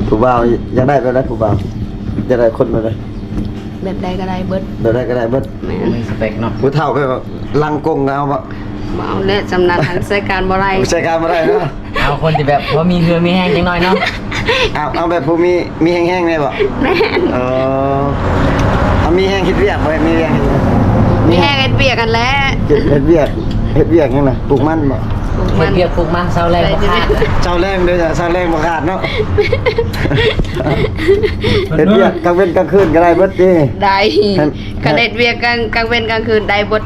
ຜູ້ບ່າວຢາກໄດ້ແບບໃດ? ຜູ້ບ່າວຢາກໄດ້ຄົນແບບໃດ? ແບບໃດກໍໄດ້ເບິດ. ແບບໃດກໍໄດ້ເບິດ. ແມ່ນ. ມີສະເປັກເນາະ. ຜູ້ເຖົ້າແບບວ່າຫຼັງກົງກໍເອົາບໍ່? ບໍ່ເອົາແຫຼະ ສ່ຳນັ້ນຫັ້ນໃຊ້ການບໍ່ໄດ້. ໃຊ້ການບໍ່ໄດ້ເນາະ. ເອົາຄົນທີ່ແບບພໍມີເຫື່ອມີແຮງຈັກໜ້ອຍເນາະ. ເອົາ ເອົາແບບຜູ້ມີ ມີແຮງໆ ແດ່ບໍ່? ແມ່ນ. ເອີ ເອົາມີແຮງເຮັດວຽກບໍ່? ມີແຮງເຮັດວຽກ ມີແຮງເຮັດວຽກຫັ້ນແຫຼະ. ເຮັດ ເຮັດວຽກ ເຮັດວຽກຫຍັງນະ? ປູກມັນບໍ່? ປູກມັນ. ເຮັດວຽກປູກມັນ ເຊົາແລງບໍ່ຂາດ. ເຊົາແລງເດີ ເຊົາແລງບໍ່ຂາດເນາະ. ເຮັດວຽກກາງເວັນກາງຄືນກໍໄດ້ເບິດຕິ? ໄດ້. ຄັນເຮັດວຽກກາງ ກາງເວັນກາງຄືນໄດ້ເບິດ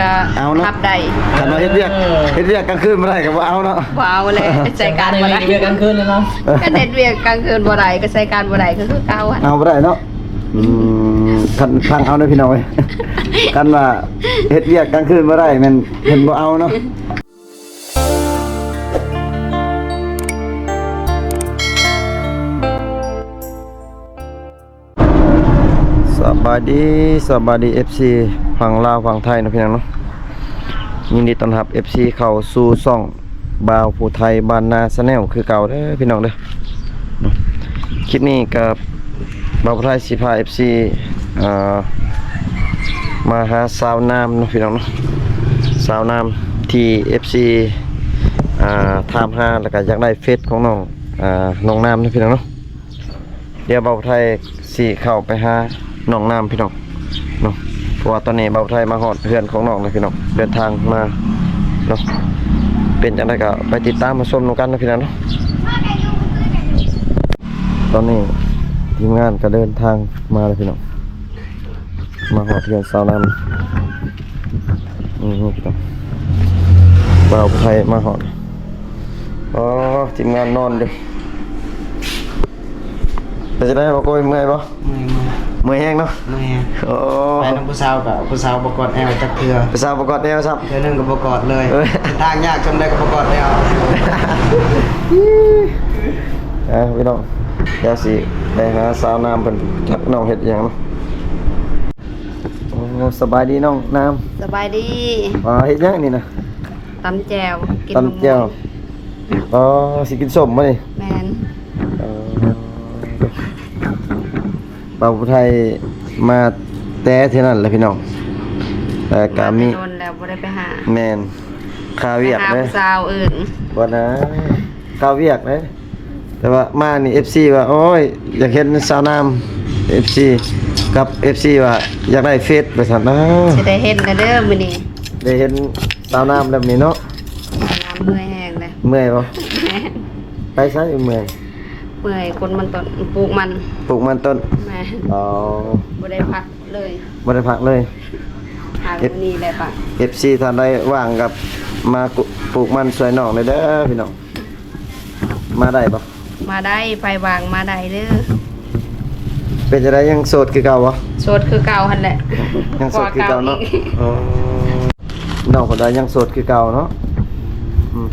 ກໍເອົາເນາະ ຮັບໄດ້. ຄັນວ່າເຮັດວຽກ ເອີ ເຮັດວຽກກາງຄືນບໍ່ໄດ້ກໍບໍ່ເອົາເນາະ. ບໍ່ເອົາແຫຼະ ໃຊ້ການບໍ່ໄດ້. ເຮັດວຽກກາງຄືນແລ້ວເນາະ. ຄັນເຮັດວຽກກາງຄືນບໍ່ໄດ້ ກໍໃຊ້ການບໍ່ໄດ້ ກໍຄືເກົ່າ. ເອົາບໍ່ໄດ້ເນາະ. ອືມ ຄັນຟັງເອົາເດີພີ່ນ້ອງເອີຍ ຄັນວ່າເຮັດວຽກກາງຄືນບໍ່ໄດ້ ແມ່ນເພິ່ນບໍ່ເອົາເນາະ. ສະບາຍດີ ສະບາຍດີ ເອັຟຊີ ຝັ່ງລາວຝັ່ງໄທເນາະພີ່ນ້ອງເນາະ. ຍິນດີຕ້ອນຮັບ ເອັຟຊີ ເຂົ້າສູ່ຊ່ອງບ່າວຜູ້ໄທບ້ານນາ Channel ຄືເກົ່າເດີພີ່ນ້ອງເດີ. ຄລິບນີ້ກໍບ່າວຜູ້ໄທຊິພາ ເອັຟຊີ ເອີ ມາຫາສາວນາມເນາະພີ່ນ້ອງເນາະ. ສາວນາມທີ່ ເອັຟຊີ ອ່າ ຖາມຫາ ແລ້ວກໍຢາກໄດ້ເຟສຂອງນ້ອງ ອ່າ ນ້ອງນາມເນາະພີ່ນ້ອງເນາະ. ດຽວບ່າວໄທຊິເຂົ້າໄປຫານ້ອງນາມພີ່ນ້ອງເນາະ ເພາະວ່າຕອນນີ້ບ່າວໄທມາຮອດເຮືອນຂອງນ້ອງແລ້ວພີ່ນ້ອງ ເດີນທາງມາເນາະ. ເປັນຈັ່ງໃດກໍໄປຕິດຕາມມາຊົມນຳກັນເນາະພີ່ນ້ອງເນາະ. ຕອນນີ້ທີມງານກໍເດີນທາງມາແລ້ວພີ່ນ້ອງ ມາຮອດເຮືອນສາວນາມ. ນີ້ພີ່ນ້ອງ ບ່າວໄທມາຮອດ. ອໍ ທີມງານນອນຢູ່. ເປັນຈັ່ງໃດ ບ່າວໂກ້ຍ ເມື່ອຍບໍ່? ເມື່ອຍ ເມື່ອຍ ເມື່ອຍແຮງເນາະ. ເມື່ອຍແຮງ. ໂອ້ ໄປນຳຜູ້ສາວກໍຜູ້ສາວບໍ່ກອດແອວຈັກເທື່ອ. ຜູ້ສາວບໍ່ກອດແອວຊ້ຳ. ເທື່ອໜຶ່ງກໍບໍ່ກອດເລີຍ. ເອີ ເສັ້ນທາງຍາກສ່ຳໃດກໍບໍ່ກອດແອວ. ອ່າ ພີ່ນ້ອງ ດຽວຊິໄປຫາສາວນາມເພິ່ນ ຈັກນ້ອງເຮັດອີ່ຫຍັງເນາະ. ໂອ້ ສະບາຍດີນ້ອງນາມ. ສະບາຍດີ. ອ່າ ເຮັດຫຍັງນີ້ນະ? ຕຳແຈ່ວ ກິນ ຕຳແຈ່ວ. ອໍ ຊິກິນສົ້ມບໍ່ນີ້? ແມ່ນ. ເອີ ບ່າວຜູ້ໄທມາແຕ່ເທື່ອນັ້ນແຫຼະພີ່ນ້ອງ ແລ້ວກໍມີ ມາແຕ່ດົນແລ້ວບໍ່ໄດ້ໄປຫາ. ແມ່ນ. ຄາວຽກເດ້ ໄປຫາຜູ້ສາວອື່ນ. ບໍ່ນະ ຄາວຽກເດ້. ແຕ່ວ່າມານີ້ ເອັຟຊີ ວ່າ ໂອ້ຍ ຢາກເຫັນສາວນາມ. ເອັຟຊີ ກັບ ເອັຟຊີ ວ່າຢາກໄດ້ເຟສວ່າຊັ້ນນະ. ຊິໄດ້ເຫັນແລ້ວເດີມື້ນີ້ ໄດ້ເຫັນສາວນາມແລ້ວມື້ນີ້ເນາະ. ສາວນາມເມື່ອຍແຮງເດ້. ເມື່ອຍບໍ່? ແມ່ນ. ໄປໃສເມື່ອຍ? ເມື່ອຍກົນມັນຕົ້ນ ປູກມັນ ປູກມັນຕົ້ນ. ແມ່ນ. ອໍ ບໍ່ໄດ້ພັກເລີຍ ບໍ່ໄດ້ພັກເລີຍ. ຫາມື້ນີ້ແຫຼະປະ ເອັຟຊີ ທ່ານໃດວ່າງກໍມາປູກມັນຊ່ວຍນ້ອງແດ່ເດີພີ່ນ້ອງ. ມາໄດ້ບໍ່? ມາໄດ້ ໃຜວ່າງມາໄດ້ເດີ. ເປັນຈັ່ງໃດ ຍັງໂສດຄືເກົ່າບໍ່? ໂສດຄືເກົ່າຫັ້ນແຫຼະ. ຍັງໂສດຄືເກົ່າເນາະ. ອໍ ນ້ອງເພິ່ນວ່າຍັງໂສດຄືເກົ່າເນາະ. ອືມ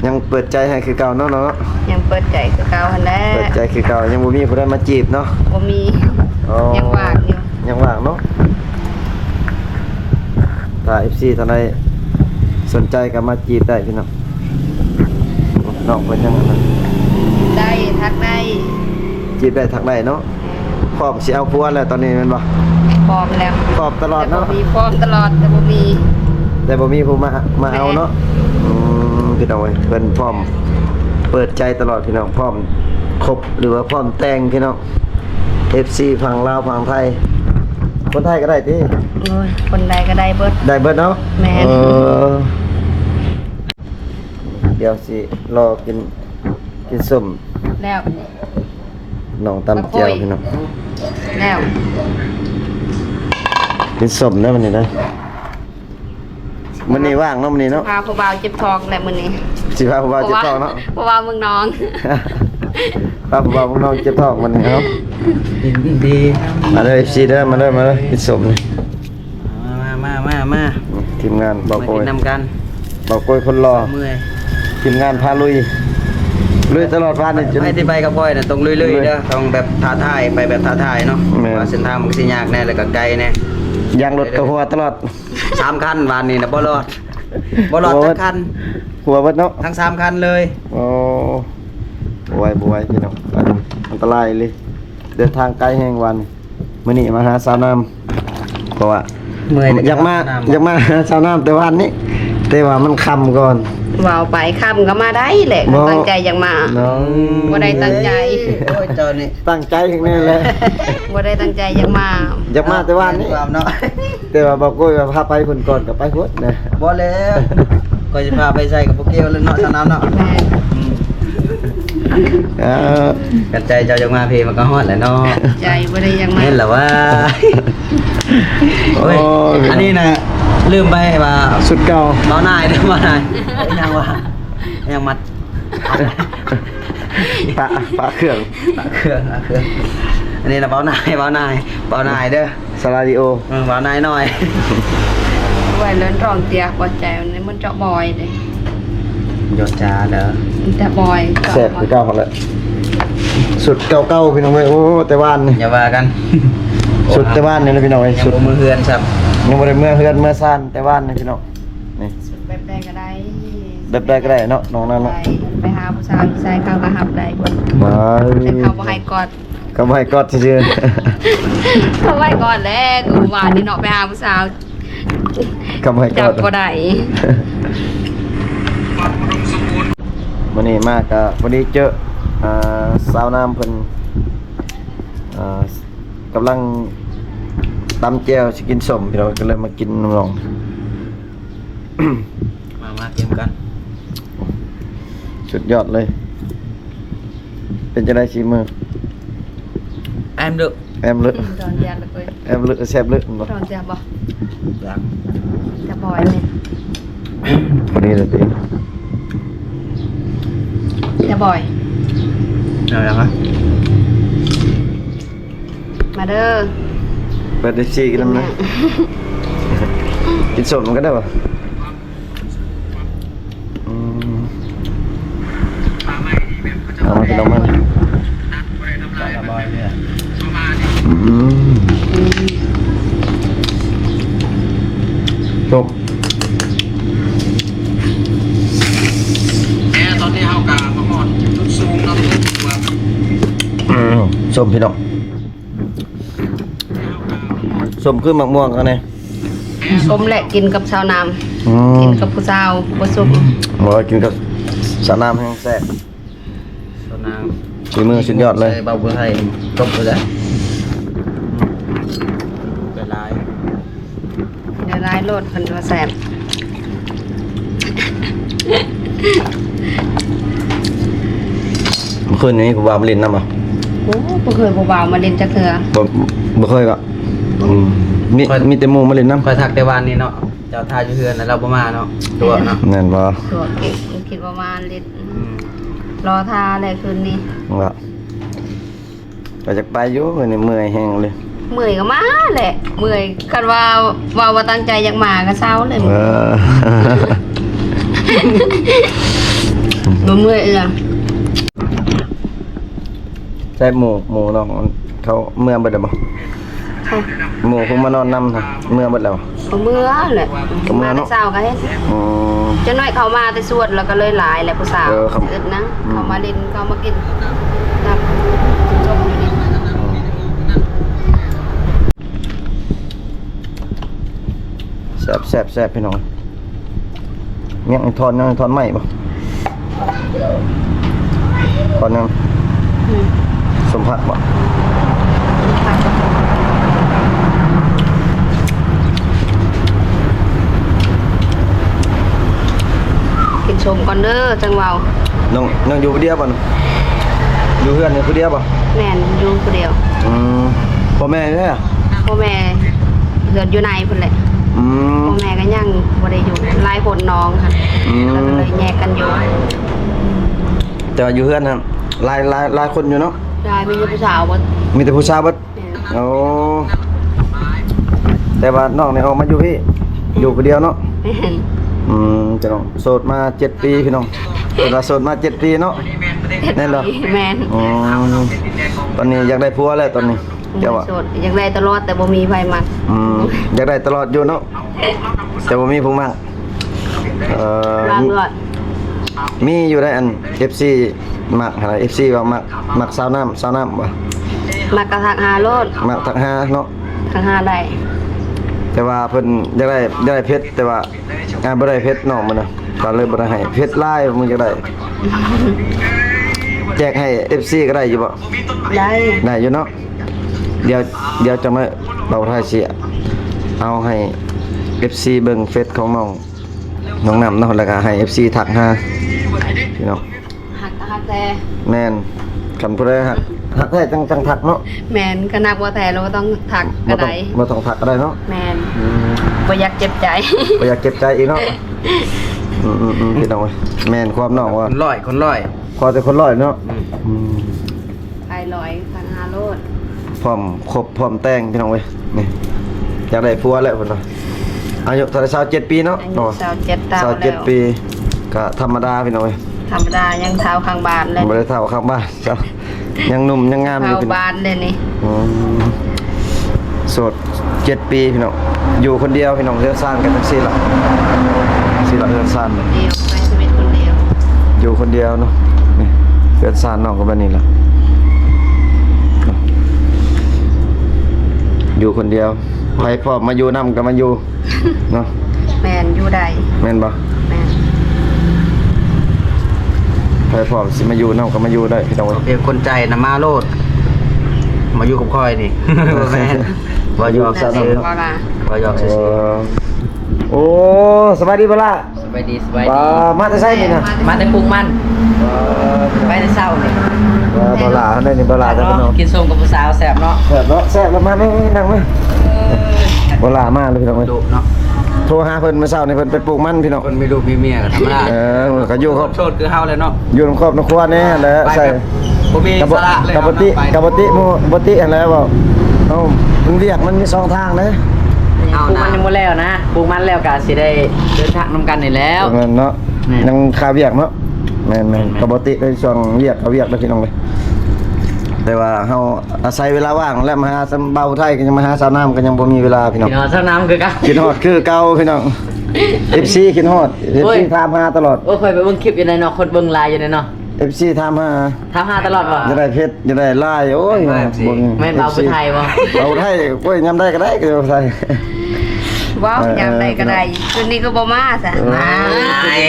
ຍັງເປີດໃຈໃຫ້ຄືເກົ່າເນາະ ເນາະ. ຍັງເປີດໃຈຄືເກົ່າຫັ້ນແຫຼະ. ເປີດໃຈຄືເກົ່າ ຍັງບໍ່ມີຜູ້ໃດມາຈີບເນາະ. ບໍ່ມີ. ອໍ ຍັງວ່າງຢູ່ ຍັງວ່າງເນາະ. ຖ້າ ເອັຟຊີ ທ່ານໃດສົນໃຈກໍມາຈີບໄດ້ພີ່ນ້ອງ. ນ້ອງເພິ່ນຍັງອັນນັ້ນ ໄດ້ ທັກໄດ້ ຈີບໄດ້ ທັກໄດ້ເນາະ. ແມ່ນ. ພ້ອມຊິເອົາຜົວແລ້ວຕອນນີ້ແມ່ນບໍ່? ພ້ອມແລ້ວ ພ້ອມຕະຫຼອດເນາະ. ແຕ່ບໍ່ມີ ພ້ອມຕະຫຼອດ ແຕ່ບໍ່ມີ ແຕ່ບໍ່ມີຜູ້ມາ ມາເອົາເນາະ. ແມ່ນ. ອືມ ພີ່ນ້ອງເອີຍ ເພິ່ນພ້ອມເປີດໃຈຕະຫຼອດພີ່ນ້ອງ ພ້ອມຄົບ ຫຼືວ່າພ້ອມແຕ່ງພີ່ນ້ອງ. ເອັຟຊີ ຝັ່ງລາວ ຝັ່ງໄທ ຄົນໄທກໍໄດ້ຕິ? ໂອ້ຍ ຄົນໃດກໍໄດ້ເບິດ. ໄດ້ເບິດເນາະ. ແມ່ນ. ເອີ ດຽວຊິລໍກິນ ກິນສົ້ມແລ້ວ ນ້ອງຕຳແຈ່ວພີ່ນ້ອງ. ແລ້ວ ກິນສົ້ມໄດ້ມື້ນີ້ເດີ. ມື້ນີ້ວ່າງເນາະ ມື້ນີ້ເນາະ. ພາຜູ້ບ່າວເຈັບທ້ອງແຫຼະມື້ນີ້. ຊິພາຜູ້ບ່າວເຈັບທ້ອງເນາະ ເພາະວ່າ ເພາະວ່າເມືອງນອງ ພາຜູ້ບ່າວເມືອງນອງເຈັບທ້ອງມື້ນີ້ເນາະ. ຍິນດີ ມາເດີ ເອັຟຊີ ເດີ ມາເດີ ມາເດີ ກິນສົ້ມນີ້. ມາ ມາ ມາ ມາ ມາ ທີມງານບ່າວໂກ້ຍ ມາກິນນຳກັນ ບ່າວໂກ້ຍຄົນຫຼໍ່ ເມື່ອຍ ທີມງານພາລຸຍ ລຸຍຕະຫຼອດວານນີ້. ໃຜທີ່ໄປກັບຂ້ອຍນະ ຕ້ອງລຸຍໆ ເດີ ຕ້ອງແບບທ້າທາຍ ໄປແບບທ້າທາຍເນາະ. ແມ່ນ. ວ່າເສັ້ນທາງມັນກໍຊິຍາກແດ່ ແລ້ວກໍໄກແດ່ ຢາງລົດກໍຮົ່ວຕະຫຼອດ. ສາມຄັນວານນີ້ນະ ບໍ່ລອດ ບໍ່ລອດຈັກຄັນ ຮົ່ວເບິດເນາະ ທັງສາມຄັນເລີຍ. ອໍ ບໍ່ໄຫວ ບໍ່ໄຫວພີ່ນ້ອງ ອັນຕະລາຍເລີຍ ເດີນທາງໄກແຮງວັນ ມື້ນີ້ມາຫາສາວນ້ຳ ເພາະວ່າ ເມື່ອຍ ຢາກມາ ຢາກມາຫາສາວນ້ຳແຕ່ວານນີ້ ແຕ່ວ່າມັນຄ່ຳກ່ອນ ເວົ້າໄປ ຄ່ຳກໍມາໄດ້ແຫຼະ ບໍ່ ຕັ້ງໃຈຢາກມາ ບໍ່ໄດ້ຕັ້ງໃຈ ໂອ້ຍ ເຈົ້ານີ້ຕັ້ງໃຈແຮງແນ່ແຫຼະ ບໍ່ໄດ້ຕັ້ງໃຈຢາກມາ ຢາກມາແຕ່ວານນີ້ ເນາະ ແຕ່ວ່າບໍ່ໂກ້ຍວ່າພາໄປພຸ້ນກ່ອນກໍໄປພຸ້ນນະ ບໍ່ແລ້ວ ຂ້ອຍຊິພາໄປໃສກໍບໍ່ກ່ຽວແລ້ວເນາະ ສາວນ້ຳເນາະ ແມ່ນ ເອີ ຄັນໃຈເຈົ້າຢາກມາພີ້ມັນກໍຮອດແຫຼະເນາະ ໃຈບໍ່ໄດ້ຢາກມາ ແມ່ນລະວ່າ ໂອ້ຍ ໂອ້ຍ ອັນນີ້ນະ ລືມໄປວ່າ ຊຸດເກົ່າ ເບົານາຍເດີ ເບົານາຍ ອີຫຍັງວະ ອີຫຍັງມັດ ປະ ປະເຄື່ອງ ປະເຄື່ອງ ປະເຄື່ອງ ອັນນີ້ນະ ເບົານາຍ ເບົານາຍ ເບົານາຍເດີ ສາລາດິໂອ ເອີ ເບົານາຍນ້ອຍ ໄວ້ເລີນຮ້ອງເຕຍ ບໍ່ໃຈມັນ ມັນເຈາະບອຍເດ້ ຢອດຈາເດີ ມີແຕ່ບອຍ ແຊບຄືເກົ່າຫັ້ນແຫຼະ ຊຸດເກົ່າໆ ພີ່ນ້ອງເອີຍ ໂອ້ ແຕ່ວານນີ້ ຢ່າວ່າກັນ ຊຸດແຕ່ວານນີ້ນະ ພີ່ນ້ອງເອີຍ ຊຸດ ຍັງບໍ່ເມືອເຮືອນຊ້ຳ ຍັງບໍ່ໄດ້ເມືອເຮືອນເມືອຊານ ແຕ່ວານນີ້ ພີ່ນ້ອງ ນີ້ ຊຸດແບບໃດກໍໄດ້ ແບບໃດກໍໄດ້ເນາະ ນ້ອງນາງເນາະ ໄປ ໄປຫາຜູ້ສາວ ຜູ້ຊາຍເຂົາກໍຮັບໄດ້ ບາຍ ແຕ່ເຂົາບໍ່ໃຫ້ກອດ ເຂົາບໍ່ໃຫ້ກອດຊື່ໆ ເຂົາບໍ່ໃຫ້ກອດແຫຼະ ມື້ວານນີ້ເນາະ ໄປຫາຜູ້ສາວ ເຂົາບໍ່ໃຫ້ກອດ ຈັບບໍ່ໄດ້ ມື້ນີ້ມາກໍພໍດີເຈີ ອ່າ ສາວນ້ຳເພິ່ນ ອ່າ ກຳລັງຕຳແຈ່ວຊິກິນສົ້ມ ພີ່ນ້ອງ ກໍເລີຍມາກິນນຳນ້ອງ. ມາ ມາກິນກັນ ສຸດຍອດເລີຍ ເປັນຈັ່ງໃດສີມື? ແອມເລີ ແອມເລີ ອືມ ດອນຢາດເລີຍ ແອມເລີ ແຊບເລີ ດອນຢາດບໍ່? ຢາດ ຈະບອຍນີ້ ພໍດີເລີຍຕິ ຈະບອຍ ເອົາຫຍັງຫະ? ມາເດີ ເປີດເອັບຊີກິນນຳນະ ກິນສົ້ມນຳກັນເດີ ອືມ ເອົາມາກິນນຳກັນ ອືມ ຈົບ ແຕ່ຕອນນີ້ເຮົາກໍມາຮອດຈຸດສູງເນາະ ອືມ ສົ້ມພີ່ນ້ອງ ສົ້ມຄືໝາກມ່ວງອັນນີ້ ສົ້ມແຫຼະ ກິນກັບຊາວນ້ຳ ອືມ ກິນກັບຜູ້ສາວບໍ່ສົ້ມ ບໍ່ ກິນກັບຊາວນ້ຳແຮງແຊບ ຊາວນ້ຳ ຝີມືສຸດຍອດເລີຍ ໃສ່ເບົາເບືອໄທ ຈົບເລີຍ ຫຼາຍໆ ຫຼາຍໆໂລດ ເພິ່ນວ່າແຊບ ມື້ຄືນນີ້ມີຜູ້ບ່າວມາຫຼິ້ນນຳບໍ່? ໂອ້ ບໍ່ເຄີຍຜູ້ບ່າວມາຫຼິ້ນຈັກເທື່ອ ບໍ່ ບໍ່ເຄີຍກໍ ອືມ ມີ ຂ້ອຍ ມີແຕ່ໝູ່ມາຫຼິ້ນນຳ ຂ້ອຍທັກແຕ່ວານນີ້ເນາະ ເຈົ້າຖ້າຢູ່ເຮືອນແລ້ວ ລາວບໍ່ມາເນາະ ຕົວະເນາະ ແມ່ນບໍ່? ຕົວະ ຄິດວ່າມາຫຼິ້ນ ອືມ ລໍຖ້າແຫຼະຄືນນີ້ ວ່າ ກໍຢາກໄປຢູ່ ມື້ນີ້ເມື່ອຍແຮງເລີຍ ເມື່ອຍກໍມາແຫຼະ ເມື່ອຍ ຄັນວ່າ ເວົ້າວ່າຕັ້ງໃຈຢາກມາກໍເຊົາເລີຍ ເອີ ບໍ່ເມື່ອຍເອື້ອ ໃຊ້ໝູ່ ໝູ່ນ້ອງເຂົາເມືອເບິດແລ້ວບໍ່? ໝູ່ຜູ້ມານອນນຳເມືອເບິດແລ້ວ ກໍເມືອແຫຼະ ກໍເມືອເນາະ ເຊົ້າກໍເຮັດ ອືມ ຈັກໜ້ອຍເຂົາມາແຕ່ສວນ ແລ້ວກໍເລີຍຫຼາຍແຫຼະ ຜູ້ສາວ ເອີ ເຂົາ ເອີ້ນນະ ອືມ ເຂົາມາຫຼິ້ນ ເຂົາມາກິນ ແຊບໆໆ ພີ່ນ້ອງ ຍັງ ທອດ ຍັງ ທອດໄມ້ບໍ່? ທອດຍັງ? ອືມ ສົ້ມຜັກບໍ່? ກິນສົ້ມກ່ອນເດີ ຈັ່ງເວົ້າ. ນ້ອງ ນ້ອງຢູ່ຜູ້ດຽວບໍ່? ຢູ່ເຮືອນນີ້ຜູ້ດຽວບໍ່? ແມ່ນ ຢູ່ຜູ້ດຽວ. ອືມ ພໍ່ແມ່ຢູ່ໃສ? ພໍ່ແມ່ເຮືອນຢູ່ໃນພຸ້ນແຫຼະ. ອືມ ພໍ່ແມ່ກໍຍັງບໍ່ໄດ້ຢູ່ ຫຼາຍຄົນນ້ອງຫັ້ນ ອືມ ແລ້ວກໍເລີຍແຍກກັນຢູ່. ແຕ່ວ່າຢູ່ເຮືອນຫັ້ນຫຼາຍ ຫຼາຍ ຫຼາຍຄົນຢູ່ເນາະ? ຫຼາຍ ມີແຕ່ຜູ້ສາວເບິດ. ມີແຕ່ຜູ້ສາວເບິດ? ແມ່ນ. ໂອ້ ແຕ່ວ່ານ້ອງນີ້ອອກມາຢູ່ພີ້ ອືມ ຢູ່ຜູ້ດຽວເນາະ? ແມ່ນ. ອືມ ເຈົ້ານ້ອງໂສດມາເຈັດປີພີ່ນ້ອງ ເພິ່ນວ່າໂສດມາເຈັດປີເນາະ? ແມ່ນບໍ່? ແມ່ນ. ອໍ ຕອນນີ້ຢາກໄດ້ຜົວແລ້ວຕອນນີ້ ເຈົ້າວ່າ ໂສດ ຢາກໄດ້ຕະຫຼອດ ແຕ່ບໍ່ມີໃຜມັກ. ອືມ ຢາກໄດ້ຕະຫຼອດຢູ່ເນາະ ແຕ່ບໍ່ມີຜູ້ມັກ. ເອີ ມີຢູ່ໃດ໋ ອັນ ເອັຟຊີ ມັກຫັ້ນນະ ເອັຟຊີວ່າມັກ ມັກສາວນ້ຳ ສາວນ້ຳບໍ່? ມັກກໍທັກຫາໂລດ ມັກທັກຫາເນາະ ທັກຫາໄດ້ ແຕ່ວ່າເພິ່ນຢາກໄດ້ ຢາກໄດ້ເພັດ ແຕ່ວ່າ ອ່າ ບໍ່ໄດ້ເພັດນ້ອງມັນນະ ກໍເລີຍບໍ່ໄດ້ໃຫ້ເພັດຫຼາຍ ມັນຢາກໄດ້ ແຈກໃຫ້ເອັຟຊີກໍໄດ້ຢູ່ບໍ່? ໄດ້ ໄດ້ຢູ່ເນາະ ດຽວ ດຽວຈັກໜ້ອຍບ່າວໄທຊິເອົາໃຫ້ເອັຟຊີເບິ່ງເຟສຂອງນ້ອງ ນ້ອງນ້ຳເນາະ ແລ້ວກໍໃຫ້ເອັຟຊີທັກຫາ ພີ່ນ້ອງ ຮັກກໍຮັກແທ້ ແມ່ນ ຄັນຜູ້ໃດຮັກ ຮັກແທ້ຈັ່ງ ຈັ່ງທັກເນາະ ແມ່ນ ຄັນຮັກບໍ່ແທ້ແລ້ວບໍ່ຕ້ອງທັກກໍໄດ້ ບໍ່ຕ້ອງ ບໍ່ຕ້ອງທັກກໍໄດ້ເນາະ ແມ່ນ ອືມ ບໍ່ຢາກເຈັບໃຈ ບໍ່ຢາກເຈັບໃຈອີກເນາະ ອືມໆໆ ພີ່ນ້ອງເອີຍ ແມ່ນຄວາມນ້ອງວ່າ ຄົນຮ້ອຍ ຄົນຮ້ອຍ ຂໍແຕ່ຄົນຮ້ອຍເນາະ ອືມ ອືມ ໄປຮ້ອຍພັນຫ້າໂລດ ພ້ອມຄົບພ້ອມແຕ່ງ ພີ່ນ້ອງເອີຍ ນີ້ ຢາກໄດ້ຜົວແລ້ວເພິ່ນວ່າ ອາຍຸເທົ່າໃດ? ຊາວເຈັດປີເນາະ ອາຍຸຊາວເຈັດ ຊາວເຈັດປີ ກໍທຳມະດາ ພີ່ນ້ອງເອີຍ ທຳມະດາ ຍັງສາວຂ້າງບ້ານເລີຍ ບໍ່ໄດ້ເຖົ້າຂ້າງບ້ານ ຍັງໜຸ່ມຍັງງາມຢູ່ ເຖົ້າບ້ານເດ້ນີ້ ອືມ ໂສດເຈັດປີ ພີ່ນ້ອງ ຢູ່ຄົນດຽວ ພີ່ນ້ອງ ເຮືອນຊານກໍຈັ່ງຊີ້ລະ ຊີ້ລະເຮືອນຊານ ດຽວ ໃຊ້ຊີວິດຄົນດຽວ ຢູ່ຄົນດຽວເນາະ ນີ້ ເຮືອນຊານນ້ອງກໍແບບນີ້ລະ ຢູ່ຄົນດຽວ ໃຜພ້ອມມາຢູ່ນຳກໍມາຢູ່ເນາະ ແມ່ນ ຢູ່ໄດ້ ແມ່ນບໍ່? ແມ່ນ ໃຜພ້ອມຊິມາຢູ່ນຳກໍມາຢູ່ໄດ້ ພີ່ນ້ອງເອີຍ ເປັນຄົນໃຈນະ ມາໂລດ ມາຢູ່ກັບຂ້ອຍນີ້ ບໍ່ແມ່ນ ເວົ້າຢອກຊື່ໆ ເວົ້າຢອກຊື່ໆ ໂອ້ ສະບາຍດີບໍ່ລະ? ສະບາຍດີ ສະບາຍດີ ມາແຕ່ໃສນີ້ນະ? ມາແຕ່ປູກມັນ ເອີ ໄປແຕ່ເຊົ້ານີ້ ເອີ ບໍ່ຫຼ້າເຮົາໄດ້ນີ້ ບໍ່ຫຼ້າ ເນາະ ກິນສົ້ມກັບຜູ້ສາວແຊບເນາະ ແຊບເນາະ ແຊບ ແລ້ວມາ ມາ ມາ ນັ່ງມາ ເອີ ບໍ່ຫຼ້າມາເລີຍ ພີ່ນ້ອງເອີຍ ໂທຫາເພິ່ນມື້ເຊົ້ານີ້ ເພິ່ນໄປປູກມັນ ພີ່ນ້ອງ ເພິ່ນມີລູກມີເມຍກໍທຳມະດາ ເອີ ກໍຢູ່ຄອບ ໂສດຄືເຮົາແຫຼະເນາະ ຢູ່ນຳຄອບນຳຄົວແນ່ຫັ້ນແຫຼະ ໃສ່ ບໍ່ມີອິດສະຫຼະເລີຍ ກໍບໍ່ຕິ ກໍບໍ່ຕິໝູ່ ບໍ່ຕິຫັ້ນແຫຼະ ເວົ້າ ເອົ້າ ມັນວຽກມັນມີສອງທາງເດ້ ປູກມັນຍັງບໍ່ແລ້ວນະ ປູກມັນແລ້ວກໍຊິໄດ້ເດີນທາງນຳກັນນີ້ແລ້ວ ແມ່ນເນາະ ແມ່ນ ຍັງຄາວຽກເນາະ ແມ່ນໆ ແມ່ນໆ ກໍບໍ່ຕິໃນຊ່ວງວຽກ ຄາວຽກເດີພີ່ນ້ອງເອີຍ ແຕ່ວ່າເຮົາອາໄສເວລາວ່າງແຫຼະ ມາຫາບ່າວໄທ ກໍຍັງມາຫາສາວນ້ຳ ກໍຍັງບໍ່ມີເວລາພີ່ນ້ອງ ຄິດຮອດສາວນ້ຳຄືເກົ່າ ຄິດຮອດຄືເກົ່າພີ່ນ້ອງ ເອັຟຊີ ຄິດຮອດ ເອັຟຊີ ໂອ້ຍ ຖາມຫາຕະຫຼອດ ໂອ້ຍ ຂ້ອຍໄປເບິ່ງຄລິບຢູ່ໃນເນາະ ຄົນເບິ່ງຫຼາຍຢູ່ໃນເນາະ ເອັຟຊີ ຖາມຫາ ຖາມຫາຕະຫຼອດບໍ່? ຢາກໄດ້ເພັດ ຢາກໄດ້ຫຼາຍ ໂອ້ຍ ແມ່ນບໍ່ ເອັຟຊີ ແມ່ນບ່າວຜູ້ໄທບໍ່? ບ່າວໄທ ໂອ້ຍ ຍາມໃດກໍໄດ້ ກໍບໍ່ໃສ່ ວ້າວ ເອີ ຍາມໃດກໍໄດ້ ຄືນນີ້ກໍບໍ່ມາຊະ ເອີ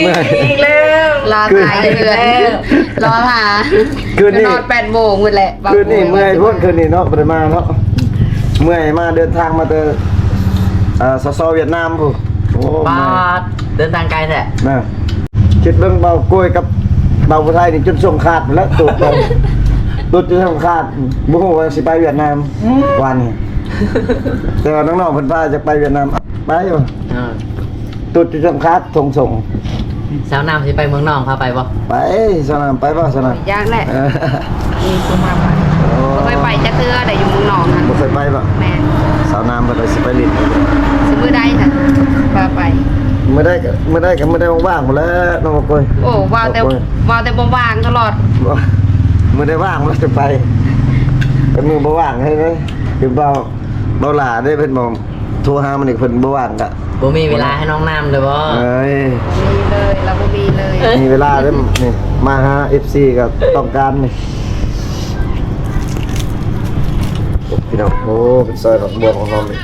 ອີກແລ້ວ ລໍຖ້າຢູ່ເຮືອນ ລໍຖ້າ ຄືນນີ້ ນອນແປດໂມງພຸ້ນແຫຼະ ຄືນນີ້ເມື່ອຍໂພດ ຄືນນີ້ເນາະ ບໍ່ໄດ້ມາເນາະ ເມື່ອຍມາ ເດີນທາງມາແຕ່ ເອີ ສສ ຫວຽດນາມພຸ້ນ ໂອ້ ປາດ ເດີນທາງໄກແທ້ ນະ ຄິດເບິ່ງ ບ່າວໂກ້ຍກັບບ່າວຜູ້ໄທນີ້ຈົນສົ່ງຂາດພຸ້ນແຫຼະ ຕູດໄປ ຕູດຈົນສົ່ງຂາດ ບໍ່ຮູ້ວ່າຊິໄປຫວຽດນາມ ອືມ ວານນີ້ ແຕ່ວ່ານ້ອງໆເພິ່ນພາຈະໄປຫວຽດນາມ ໄປຢູ່ ເອີ ຕູດຈຸດສຳຄັນ ທົ່ງສົງ ສາວນ້ຳຊິໄປເມືອງນອງ ພາໄປບໍ່? ໄປ ສາວນ້ຳໄປບໍ່? ສາວນ້ຳ ຢາກແຫຼະ ເອີ ມີຄົນພາໄປ ໂອ້ ບໍ່ເຄີຍໄປຈັກເທື່ອໃດ ຢູ່ເມືອງນອງຫັ້ນ ບໍ່ເຄີຍໄປບໍ່? ແມ່ນ ສາວນ້ຳເພິ່ນວ່າຊິໄປຫຼິ້ນ ຊິມື້ໃດຊັ້ນ ພາໄປ ມື້ໃດກໍ ມື້ໃດກໍມື້ໃດວ່າງໆພຸ້ນແຫຼະ ນ້ອງໂກ້ຍ ໂອ້ ວ່າແຕ່ ໂອ້ຍ ວ່າແຕ່ບໍ່ວ່າງຕະຫຼອດ ມື້ໃດວ່າງແລ້ວຈະໄປ ແຕ່ມື້ບໍ່ວ່າງໃຫ້ເລີຍ ຄືເວົ້າ ເວົ້າຫຼ້າເດ້ ເພິ່ນບອກ ໂທຫາມື້ນີ້ເພິ່ນບໍ່ວ່າງກະ ບໍ່ມີເວລາໃຫ້ນ້ອງນ້ຳເລີຍບໍ່? ເອີຍ ມີເລີຍ ລາວບໍ່ມີເລີຍ ມີເວລາເດ້ ນີ້ ມາຫາເອັຟຊີກໍຕ້ອງການນີ້ ພີ່ນ້ອງ ໂອ້ ເປັນຊອຍຜັກບວບຂອງເຮົານີ້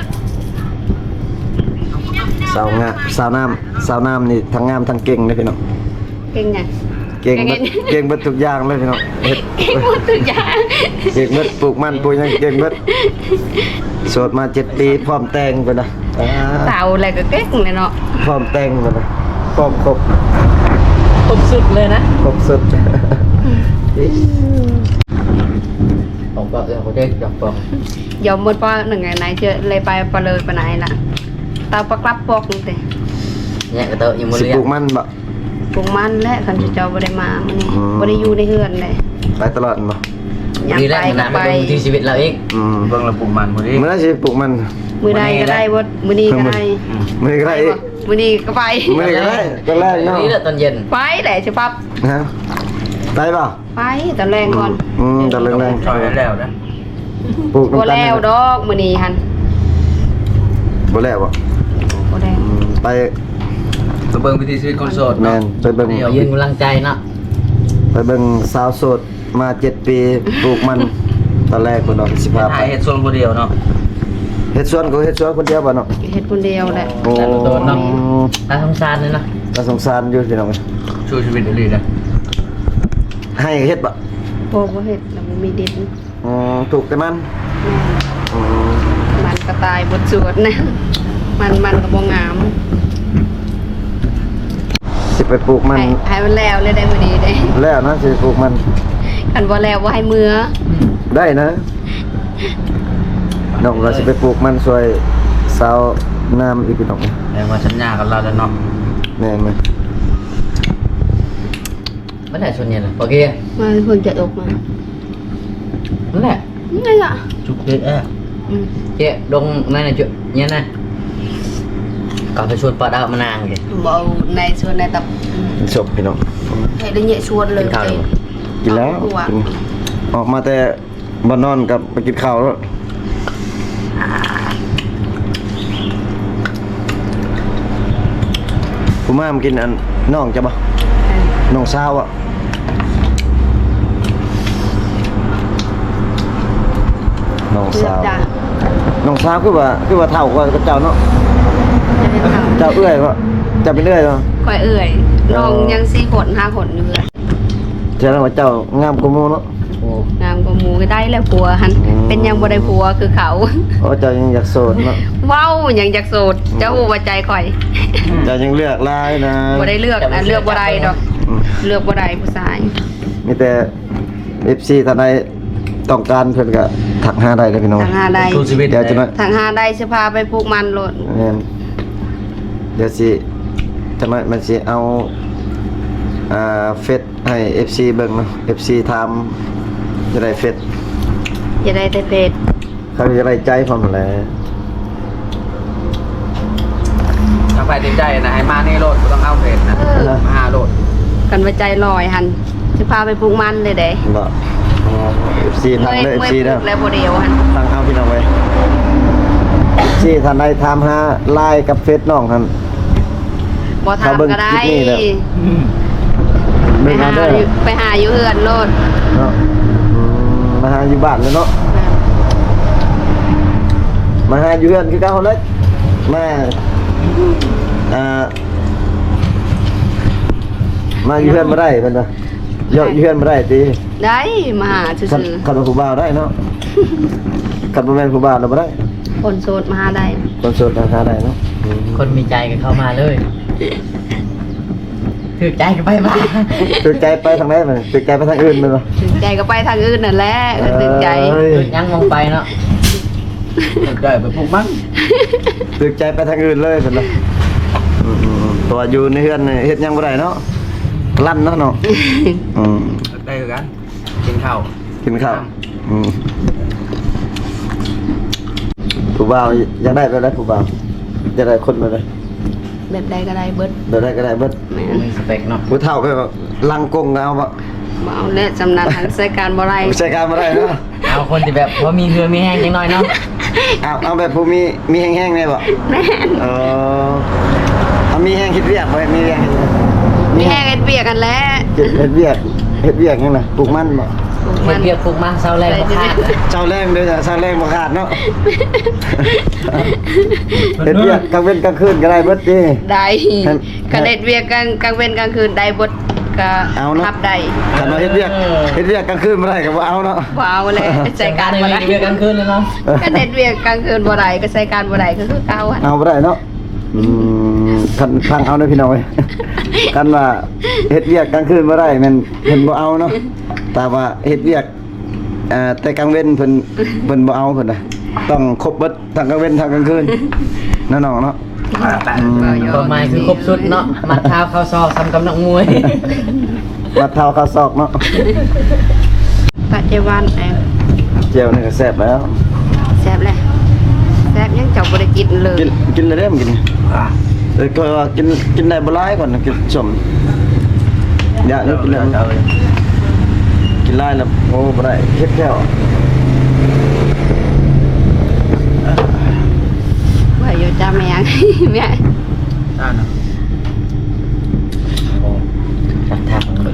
ສາວງາມ ສາວນ້ຳ ສາວນ້ຳນີ້ທັງງາມທັງເກັ່ງເດ້ພີ່ນ້ອງ ເກັ່ງຫຍັງ? ເກັ່ງເບິດ ເກັ່ງເບິດທຸກຢ່າງເລີຍພີ່ນ້ອງ ເຮັດ ເກັ່ງເບິດທຸກຢ່າງ ເກັ່ງເບິດ ປູກມັນປູກຫຍັງເກັ່ງເບິດ ໂສດມາເຈັດປີ ພ້ອມແຕ່ງເພິ່ນນະ ອ່າ ເຖົ້າແລ້ວກໍເກັ່ງແຫຼະເນາະ ພ້ອມແຕ່ງເພິ່ນນະ ພ້ອມຄົບ ຄົບຊຸດເລີຍນະ ຄົບຊຸດ ຂອງປອກເອີ ບໍ່ໄດ້ຈຳປອກ ຢອມໝົດປອກໜຶ່ງ ໃນເທື່ອເລີຍໄປປະເລີຍປານໃດລະ ຕາປະກລັບປອກນີ້ຕິ ແຍກກະເຕີຍັງບໍ່ ຊິ ເຫຼືອ ປູກມັນບໍ່? ປູກມັນແຫຼະ ຄັນເຈົ້າບໍ່ໄດ້ມາມື້ນີ້ ອືມ ບໍ່ໄດ້ຢູ່ໃນເຮືອນເດ້ ໄປຕະຫຼອດແມ່ນບໍ່? ຍາມໄປກໍໄປ ດີແລ້ວ ມື້ໜ້າໄປເບິ່ງວິຖີຊີວິດລາວອີກ ອືມ ເບິ່ງລາວປູກມັນມື້ນີ້ ມື້ໃດຊິໄດ້ປູກມັນ? ມື້ນີ້ກໍໄດ້ ມື້ນີ້ກໍໄດ້ ອືມ ມື້ນີ້ກໍໄດ້ ໄປບໍ່? ມື້ນີ້ກໍໄປ ມື້ນີ້ກໍໄດ້ ຕອນແລງເນາະ ນີ້ແຫຼະຕອນເຢັນ ໄປແຫຼະຊິປັບ ຮະ ໄປບໍ່? ໄປຕອນແລງກ່ອນ ອືມ ຕອນແລງໆ ເຂົ້າແລ້ວນະ ປູກນຳກັນ ບໍ່ແລ້ວດອກມື້ນີ້ຫັ້ນ ບໍ່ແລ້ວບໍ່? ບໍ່ແລ້ວ ອືມ ໄປ ໄປເບິ່ງວິຖີຊີວິດຄົນໂສດເນາະ ແມ່ນ ໄປເບິ່ງ ໄປຢືນກຳລັງໃຈເນາະ ໄປເບິ່ງສາວໂສດມາເຈັດປີ ປູກມັນ ຕອນແລກເພິ່ນວ່າຊິພາໄປ ເຮັດສວນຜູ້ດຽວເນາະ. ເຮັດສວນກໍເຮັດສວນຄົນດຽວບໍ່ເນາະ? ເຮັດຄົນດຽວແຫຼະ. ໂອ້ ໜ້າສົງສານເນາະ ໜ້າສົງສານຢູ່ພີ່ນ້ອງ ສູ້ຊີວິດອີ່ຫຼີເດ້. ໄຮ່ເຮັດບໍ່? ບໍ່ ບໍ່ເຮັດ ລະບໍ່ມີດິນ. ອໍ ປູກແຕ່ມັນ. ແມ່ນ. ອໍ ມັນກໍຕາຍເບິດສວນນະ ມັນ ມັນກໍບໍ່ງາມ. ຊິໄປປູກມັນ ໃຫ້ ໃຫ້ມັນແລ້ວເລີຍໄດ້ມື້ນີ້ເດ້. ແລ້ວນະ ຊິໄປປູກມັນ. ຄັນບໍ່ແລ້ວບໍ່ໃຫ້ເມືອ. ໄດ້ນະ. ນ້ອງວ່າຊິໄປປູກມັນຊ່ວຍສາວນາມອີກພີ່ນ້ອງ. ແຕ່ວ່າສັນຍາກັບລາວແລ້ວເນາະ. ແມ່ນ. ມັນແຫຼະສ່ວນໃຫຍ່ລະ ໂອເຄ ມັນເພິ່ນຈະອອກມາ ນັ້ນແຫຼະ ນີ້ລະ ຈຸກເອະ ອືມ ເຈະ ດົງນັ້ນນະ ຈຸ ນີ້ນະ ກໍໄປຊວນປາດາວມານາງເດ ບໍ່ເອົາໃນຊວນໃນຕັບ ສົບພີ່ນ້ອງ ໃຫ້ໄດ້ແຍະຊວນເລີຍ. ກິນແລ້ວ ກິນ ອອກມາແຕ່ ບໍ່ນອນກັບໄປກິນເຂົ້າໂລດ. ຜູ້ມາມາກິນອັນນ້ອງເຈົ້າບໍ່? ເອີ ນ້ອງສາວອະ ນ້ອງສາວ ນ້ອງສາວຄືວ່າ ຄືວ່າເຖົ້າກວ່າເຈົ້າເນາະ. ເຈົ້າເອື້ອຍບໍ່? ເຈົ້າເປັນເອື້ອຍບໍ່? ຂ້ອຍເອື້ອຍ ນ້ອງຍັງສີ່ຄົນຫ້າຄົນຢູ່. ແສດງວ່າເຈົ້າງາມກວ່າໝູ່ເນາະ. ໂອ້ ງາມກວ່າໝູ່ກໍໄດ້ແລ້ວຜົວຫັ້ນ ອືມ ເປັນຫຍັງບໍ່ໄດ້ຜົວຄືເຂົາ? ໂອ້ ເຈົ້າຍັງຢາກໂສດເນາະ. ເວົ້າຫຍັງຢາກໂສດ ອືມ ເຈົ້າຮູ້ວ່າໃຈຂ້ອຍ ເຈົ້າຍັງເລືອກຫຼາຍນະ. ບໍ່ໄດ້ເລືອກນະ ເລືອກບໍ່ໄດ້ດອກ ອືມ ເລືອກບໍ່ໄດ້ຜູ້ຊາຍ. ມີແຕ່ເອັຟຊີທ່ານໃດຕ້ອງການເພິ່ນກໍທັກຫາໄດ້ເດີພີ່ນ້ອງ ທັກຫາໄດ້ ສູ້ຊີວິດ ດຽວຈັກໜ້ອຍ ທັກຫາໄດ້ ຊິພາໄປປູກມັນໂລດ. ແມ່ນ ດຽວຊິ ຈັກໜ້ອຍມັນຊິເອົາ ອ່າ ເຟສ ໃຫ້ເອັຟຊີເບິ່ງເນາະ ເອັຟຊີຖາມ ຢາກໄດ້ເຟສ ຢາກໄດ້ແຕ່ເຟສ ເຂົາຢາກໄດ້ໃຈພ້ອມແຫຼະ. ຖ້າໃຜຕິດໃຈນະ ໃຫ້ມານີ້ໂລດ ບໍ່ຕ້ອງເອົາເຟສນະ ເອີ ມາຫາໂລດ. ຄັນວ່າໃຈລອຍຫັ້ນ ຊິພາໄປປູກມັນເລີຍເດ້ ບໍ່ ເອັຟຊີຟັງເດີ ເອັຟຊີເດີ ແລ້ວບໍ່ດຽວຫັ້ນ ຟັງເອົາພີ່ນ້ອງເອີຍ. ເອັຟຊີທ່ານໃດຖາມຫາລາຍກັບເຟສນ້ອງຫັ້ນ ບໍ່ຖາມກໍໄດ້ ເຂົາເບິ່ງຄລິບນີ້ແລ້ວ ອືມ ໄປຫາ ເບິ່ງເອົາເດີ ໄປຫາຢູ່ເຮືອນໂລດເນາະ. ອືມ ມາຫາຢູ່ບ້ານແລ້ວເນາະ ແມ່ນ ມາຫາຢູ່ເຮືອນຄືເກົ່າແຫຼະ ມາ ອ່າ ມາຢູ່ເຮືອນບໍ່ໄດ້ເພິ່ນວ່າ ເຍາະຢູ່ເຮືອນບໍ່ໄດ້ຕິ? ໄດ້ ມາຫາຊື່ໆ ຄັນ ຄັນວ່າຜູ້ບ່າວໄດ້ເນາະ ຄັນບໍ່ແມ່ນຜູ້ບ່າວລະບໍ່ໄດ້. ຄົນໂສດມາຫາໄດ້ ຄົນໂສດມາຫາໄດ້ເນາະ. ອືມ ຄົນມີໃຈກໍເຂົ້າມາເລີຍ ຖືກໃຈກໍໄປມາ ຖືກໃຈໄປທາງໃດບັດນີ້? ຖືກໃຈໄປທາງອື່ນແມ່ນບໍ່? ຖືກໃຈກໍໄປທາງອື່ນນັ້ນແຫຼະ ເອີ ຖືກໃຈ ຖືກຫຍັງມອງໄປເນາະ ຖືກໃຈໄປປູກມັນ ຖືກໃຈໄປທາງອື່ນເລີຍເພິ່ນວ່າ. ອືມໆໆ ເພາະວ່າຢູ່ໃນເຮືອນນີ້ເຮັດຫຍັງບໍ່ໄດ້ເນາະ ລັນເນາະນ້ອງ. ອືມ ໄດ້ຄືກັນ ກິນເຂົ້າ ກິນເຂົ້າ ອືມ ຜູ້ບ່າວຢາກໄດ້ແບບໃດ? ຜູ້ບ່າວຢາກໄດ້ຄົນແບບໃດ? ແບບໃດກໍໄດ້ເບິດ ແບບໃດກໍໄດ້ເບິດ ແມ່ນ ມີສະເປັກເນາະ. ຜູ້ເຖົ້າແບບວ່າຫຼັງກົງກໍເອົາບໍ່? ບໍ່ເອົາແຫຼະ ສ່ຳນັ້ນຫັ້ນໃຊ້ການບໍ່ໄດ້ ໃຊ້ການບໍ່ໄດ້ເນາະ. ເອົາຄົນທີ່ແບບພໍມີເຫື່ອມີແຮງຈັກໜ້ອຍເນາະ. ເອົາ ເອົາແບບຜູ້ມີ ມີແຮງໆແດ່ບໍ່? ແມ່ນ ເອີ ເອົາມີແຮງເຮັດວຽກບໍ່? ມີແຮງເຮັດ ມີແຮງເຮັດວຽກຫັ້ນແຫຼະ ເຮັດ ເຮັດວຽກ ເຮັດວຽກຫຍັງນະ? ປູກມັນບໍ່? ປູກມັນ ເຮັດວຽກປູກມັນ ເຊົາແລງບໍ່ຂາດ ເຊົາແລງເດີ ເຊົາແລງບໍ່ຂາດເນາະ. ເຮັດວຽກກາງເວັນກາງຄືນກໍໄດ້ເບິດຕິ? ໄດ້ ຄັນເຮັດວຽກກາງ ກາງເວັນກາງຄືນໄດ້ເບິດ ກໍເອົາເນາະ ຮັບໄດ້. ຄັນວ່າເຮັດວຽກ ເອີ ເຮັດວຽກກາງຄືນບໍ່ໄດ້ກໍບໍ່ເອົາເນາະ. ບໍ່ເອົາແຫຼະ ໃຊ້ການບໍ່ໄດ້ ເຮັດວຽກກາງຄືນເນາະ. ຄັນເຮັດວຽກກາງຄືນບໍ່ໄດ້ ກໍໃຊ້ການບໍ່ໄດ້ ກໍຄືເກົ່າ. ເອົາບໍ່ໄດ້ເນາະ. ອືມ ຄັນຟັງເອົາເດີພີ່ນ້ອງເອີຍ ຄັນວ່າເຮັດວຽກກາງຄືນບໍ່ໄດ້ແມ່ນເພິ່ນບໍ່ເອົາເນາະ. ແຕ່ວ່າເຮັດວຽກ ອ່າ ແຕ່ກາງເວັນເພິ່ນ ເພິ່ນບໍ່ເອົາເພິ່ນນະ ຕ້ອງຄົບເບິດ ທັງກາງເວັນທັງກາງຄືນເນາະນ້ອງເນາະ. ອືມ ຄວາມໝາຍຄືຄົບຊຸດເນາະ ມັດເທົ້າເຂົ້າຊອກ ສ່ຳກັບນັກມວຍ ມັດເທົ້າເຂົ້າຊອກເນາະ. ປະເຈວັນ ແຈ່ວນີ້ກໍແຊບແລ້ວ ແຊບແຫຼະ ແຊບຫຍັງເຈົ້າບໍ່ໄດ້ກິນເລີຍ? ກິນ ກິນແລ້ວເດ້ ມັນກິນ ເອີ ຂ້ອຍວ່າກິນ ກິນໄດ້ບໍ່ຫຼາຍກ່ອນ ກິນສົ້ມ ຢາກຢູ່ ກິນແລ້ວ ກິນຫຼາຍແລ້ວ ໂອ້ ບໍ່ໄດ້ ເຮັດແລ້ວ ວ່າຢູ່ຈ້າແມ່ ແມ່ ອ່ານະ ໂອ້ ຈັກຖາມເບິ່ງ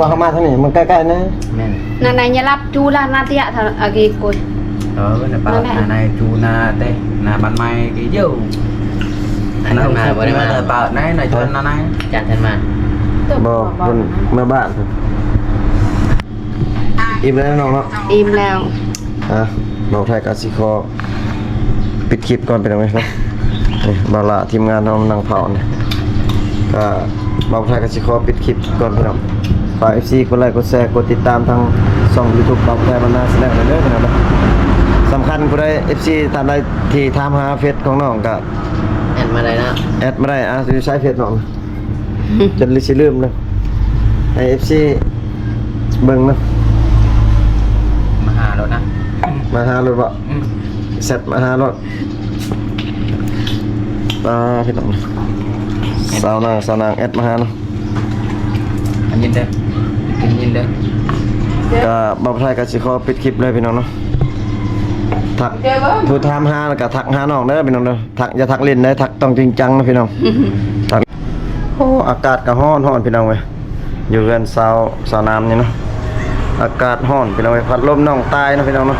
ວ່າເຮົາມາທາງນີ້ ມັນໃກ້ໆນະ. ແມ່ນ. ນານາຍຢ່າລັບຈູລະນາເຕຍະທາອາກີກຸດ. ເອີ ນາປາ ນານາຍຈູນາເຕ ນາບ້ານໃໝ່ກີຢູ່. ນານາຍບໍ່ໄດ້ມາ ນາຍປາ ນາຍ ນາຍຈວນ ນານາຍ ຈານທັນມາ. ບໍ່ ເພິ່ນເມືອບ້ານ. ອີ່ມແລ້ວເນາະ ອີ່ມແລ້ວ. ອ່ະ ບ່າວໄທກະຊິຂໍປິດຄລິບກ່ອນ ພີ່ນ້ອງເອີຍເນາະ. ນີ້ບ່າວຫຼ້າທີມງານເຮົານັ່ງເຜົານີ້ ກະບ່າວໄທກະຊິຂໍປິດຄລິບກ່ອນ ພີ່ນ້ອງ. ຝາກເອັຟຊີກົດໄລ້ກົດແຊ ກົດຕິດຕາມທາງຊ່ອງຢູທູບບ່າວໄທບ້ານນາແຊນແນວເດີ ພີ່ນ້ອງເດີ. ສຳຄັນຜູ້ໃດ ເອັຟຊີທ່ານໃດທີ່ຖາມຫາເຟສຂອງນ້ອງກະ ແອັດມາໄດ້ເນາະ ແອັດມາໄດ້. ອ່ະ ຢູ່ໃສເຟສນ້ອງ? ຈົນຊິລືມເນາະ ໃຫ້ເອັຟຊີເບິ່ງເນາະ. ມາຫາໂລດນະ ມາຫາໂລດບໍ່? ອືມ ແຊັດມາຫາໂລດ. ອ່າ ພີ່ນ້ອງ ສາວນາງ ສາວນາງແອັດມາຫາເນາະ. ຍິນເດີ ຍິນເດີ. ກະບ່າວໄທກະຊິຂໍປິດຄລິບເລີຍ ພີ່ນ້ອງເນາະ. ທັກ ຜູ້ຖາມຫາກະທັກຫານ້ອງເດີ ພີ່ນ້ອງເດີ. ທັກ ຢ່າທັກຫຼິ້ນເດີ ທັກຕ້ອງຈິງຈັງນະ ພີ່ນ້ອງ. ທັກ ໂອ້ ອາກາດກະຮ້ອນໆ ພີ່ນ້ອງເອີຍ. ຢູ່ເຮືອນຊາວ ຊາວນາມນີ້ເນາະ ອາກາດຮ້ອນ ພີ່ນ້ອງເອີຍ. ພັດລົມນ້ອງຕາຍເນາະ ພີ່ນ້ອງເນາະ.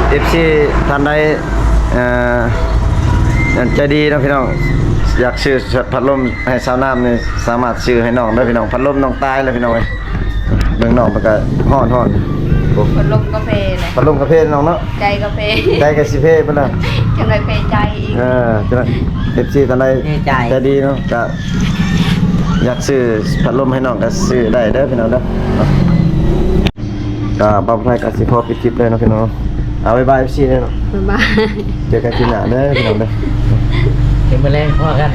ເອັຟຊີທ່ານໃດ ເອີ ອັນໃຈດີເນາະ ພີ່ນ້ອງ ຢາກຊື້ພັດລົມໃຫ້ຊາວນາມນີ້ ສາມາດຊື້ໃຫ້ນ້ອງເດີ ພີ່ນ້ອງ. ພັດລົມນ້ອງຕາຍແລ້ວ ພີ່ນ້ອງເອີຍ. ເບິ່ງນ້ອງເພິ່ນກະຮ້ອນໆ. ໂອ້ ພັດລົມກະເພແຫຼະ ພັດລົມກະເພນ້ອງເນາະ. ໃຈກະເພ ໃຈກະຊິເພພຸ້ນນະ ຈັ່ງໄດ້ເພໃຈອີກ. ເອີ ຈັ່ງໄດ້ ເອັຟຊີທ່ານໃດໃຈດີເນາະ ກະຢາກຊື້ພັດລົມໃຫ້ນ້ອງກະຊື້ໄດ້ເດີ ພີ່ນ້ອງເດີ. ກະບ່າວໄທກະຊິຂໍປິດຄລິບເລີຍເນາະ ພີ່ນ້ອງ. ເອົາ ບາຍບາຍ ເອັຟຊີ ເດີເນາະ ບາຍບາຍ ເຈີກັນຄລິບໜ້າເດີພີ່ນ້ອງເດີ ເປັນມື້ແລງພໍ້ກັນ.